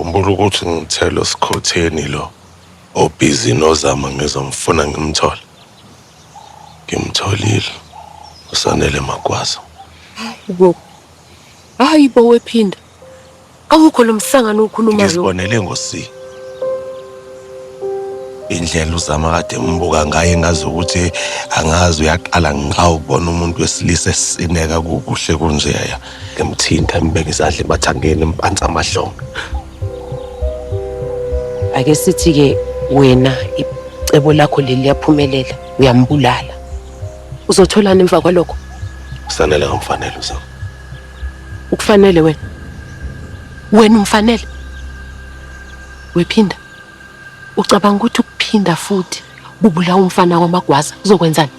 Khumbula ukuthi ngithelo sikhotheni lo obhizi nozama ngizomfuna ngimthole. Ngimtholile. Usanele Magwaza. Hayibo. Hayibo wephinda. Awukho lo msangano okhulumayo. Ngizibonele ngo-C. Indlela uzama kade embuka ngayo engazi ukuthi angazi uyaqala nqa ukubona umuntu wesilisa esineka kukuhle kunjeya. Ngimthinta ngibeke izandla emathangeni mpansa amahlombe. Ake sithi-ke wena icebo lakho leli liyaphumelela, uyambulala. Uzotholani emva kwalokho? Usanele ngamfanele uzama. Ukufanele wena. Wena umfanele. Wephinda. Ucabanga ukuthi ukuphinda futhi kubulawa umfana kwamagwaza kuzokwenzani?